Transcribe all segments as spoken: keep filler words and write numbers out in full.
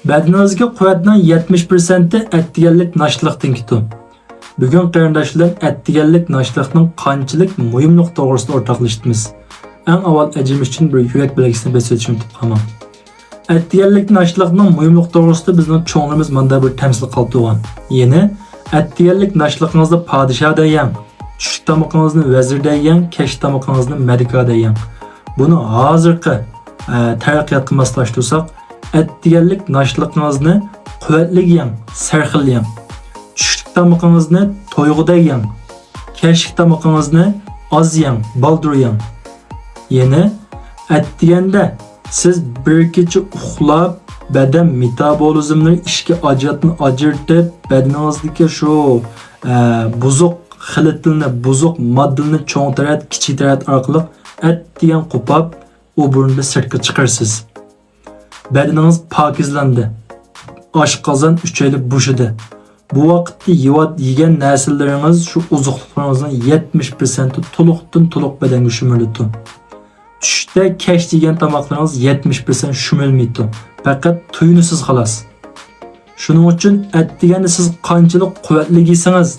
بەدىنىڭىزدىكى قۇۋۋەتنىڭ يەتمىش پىرسەنتى ئەتىگەنلىك ناشتىلىقتىن كېتىدۇ. بۈگۈن قېرىنداشلار بىلەن ئەتىگەنلىك ناشتىلىقنىڭ قانچىلىك مۇھىملىقى توغرىسىدا ئورتاقلىشىمىز. ئەڭ ئاۋۋال ئەجىم ئۈچۈن بىر يۈرەك بەلگىسىنى بېسىۋېتىشنى ئۇنتۇپ قالماڭ. ئەتىگەنلىك ناشتىلىقنىڭ مۇھىملىقى توغرىسىدا بىزنىڭ چوڭلىرىمىز مۇنداق بىر تەمسىل قالدۇرغان. يەنى، ئەتىگەنلىك ناشتىلىقىڭىزنى پادىشاھدا يەڭ، چۈشلۈك تامىقىڭىزنى ۋەزىردە يەڭ، كەچلىك تامىقىڭىزنى مەلىكەدە يەڭ. بۇنى ھازىرقى، ئە، تەرەققىياتقا ماسلاشتۇرساق، ئەتىگەنلىك ناشتىلىقىڭىزنى قۇۋۋەتلىك يەڭ، سەرخىل يەڭ. چۈشلۈك تامىقىڭىزنى تويغۇدەك يەڭ. كەچلىك تامىقىڭىزنى ئاز يەڭ، بالدۇر يەڭ. يەنى، ئەتىگەندە سىز بىر كېچە ئۇخلاپ، بەدەن مېتابولىزملىرى ئىچكى ئاجراتنى ئاجرىتىپ، بەدىنىڭىزدىكى شۇ، ئە، بۇزۇق خىلىتلىرىنى، بۇزۇق ماددىلىرىنى چوڭ تەرەت، كىچىك تەرەت ئارقىلىق ئەتىگەن قوپاپ، ئوبورنىنى سىرتقا چىقىرىسىز. بەدىنىڭىز پاكىزلاندى. ئاشقازان ئۈچەيلى بوشىدى. بۇ ۋاقىتتا يېۋات-، يېگەن نەرسىلىرىڭىز شۇ ئوزۇقلۇقلىرىڭىزنىڭ يەتمىش پىرسەنتى تولۇقتىن تولۇق بەدەنگە شۈمۈرۈلىدۇ. چۈشتە، كەچتە يېگەن تاماقلىرىڭىز يەتمىش پىرسەنت شۈمۈرۈلمەيدۇ. پەقەت تۇيۇنىسىز خالاس. شۇنىڭ ئۈچۈن ئەتىگەندە سىز قانچىلىك قۇۋۋەتلىك يېسىڭىز،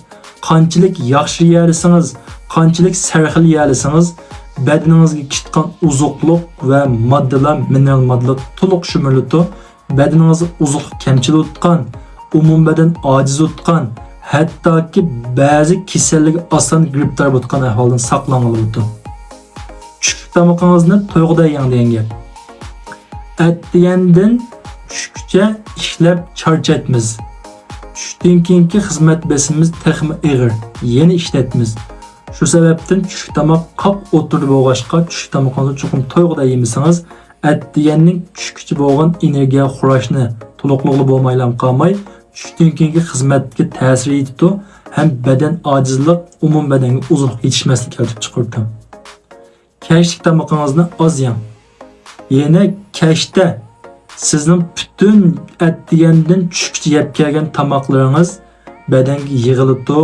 قانچىلىك ياخشى يېيەلىسىڭىز، قانچىلىك سەرخىل يېيەلىسىڭىز، بەدىنىڭىزگە كېتىدىغان ئوزۇقلۇق ۋە ماددىلار، مىنېرال ماددىلار تولۇق شۈمۈرۈلىدۇ. بەدىنىڭىزدە ئوزۇقلۇق كەمچىل بولۇۋاتقان، ئومۇمىي بەدەن ئاجىز بولۇۋاتقان، ھەتتاكى بەزى كېسەللىككە ئاسان گىرىپتار بولىدىغان ئەھۋالدىن ساقلانغىلى بولىدۇ. چۈشلۈك تامىقىڭىزنى تويغۇدەك يەڭ دېگەن گەپ. ئەتىگەندىن چۈشكىچە ئىشلەپ چارچايتمىز. چۈشتىن كېيىنكى خىزمەت بېسىمىمىز تېخىمۇ ئېغىر، يەنە ئىشلەيتمىز. شۇ سەۋەبتىن چۈشلۈك تاماق قاق ئوتتۇرىدا بولغاچقا، چۈشلۈك تامىقىڭىزنى چوقۇم تويغۇدەك يېمىسىڭىز، ئەتىگەننىڭ چۈشكىچە بولغان ئېنېرگىيە خوراشنى تولۇقلىغىلى بولمايلا قالماي، چۈشتىن كېيىنكى خىزمەتكە تەسىر يېتىدۇ ھەم بەدەن ئاجىزلىق، ئومۇم بەدەنگە ئوزۇقلۇق يېتىشمەسلىك كەلتۈرۈپ چىقىرىدۇ. كەچلىك تامىقىڭىزنى ئاز يەڭ. يەنى كەچتە سىزنىڭ پۈتۈن ئەتىگەندىن چۈشكىچە يەپ كەلگەن تاماقلىرىڭىز بەدەنگە يىغىلىدۇ،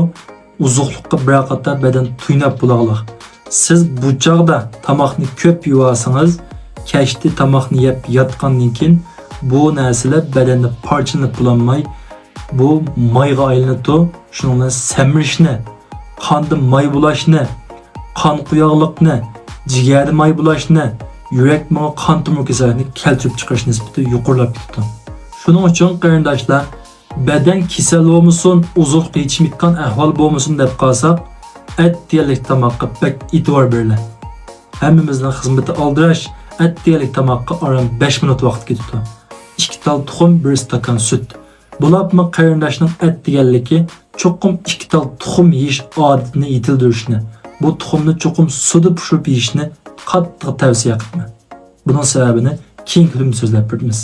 ئوزۇقلۇققا بىر قاتار بەدەن تۇيناپ بولاغلىق. سىز بۇ چاغدا تاماقنى كۆپ يېۋالسىڭىز، كەچتە تاماقنى يەپ ياتقاندىن كېيىن بۇ نەرسىلەر بەدەندە پارچىلىنىپ بولالماي، بۇ مايغا ئايلىنىدۇ. شۇنىڭ بىلەن سەمرىشنى، قاندا ماي بولاشنى، قان قويۇقلۇقنى، جىگەردە ماي بولاشنى، يۈرەك مېڭە قان تومۇر كېسەللىكىنى كەلتۈرۈپ چىقىرىش نىسبىتى يۇقىرىلاپ كېتىدۇ. شۇنىڭ ئۈچۈن قېرىنداشلار، بەدەن كېسەل بولمىسۇن، ئوزۇقلۇق يېتىشمەيدىغان ئەھۋال بولمىسۇن دەپ قالساق، ئەتىگەنلىك تاماققا بەك ئېتىبار بېرىلە. ھەممىمىزنىڭ خىزمىتى ئالدىراش، ئەتىگەنلىك تاماققا ئاران بەش مىنۇت ۋاقىت كېتىدۇ. ئىككى تال تۇخۇم، بىر ئىستاكان سۈت. بولۇپمۇ قېرىنداشنىڭ ئەتىگەنلىكى چوقۇم ئىككى تال تۇخۇم يېيىش ئادىتىنى يېتىلدۈرۈشنى، بۇ تۇخۇمنى چوقۇم سۇدا پىشۇرۇپ يېيىشنى قاتتىق تەۋسىيە قىلىمەن. بۇنىڭ سەۋەبىنى كېيىنكى كۈنۈمدە سۆزلەپ بېرىمىز.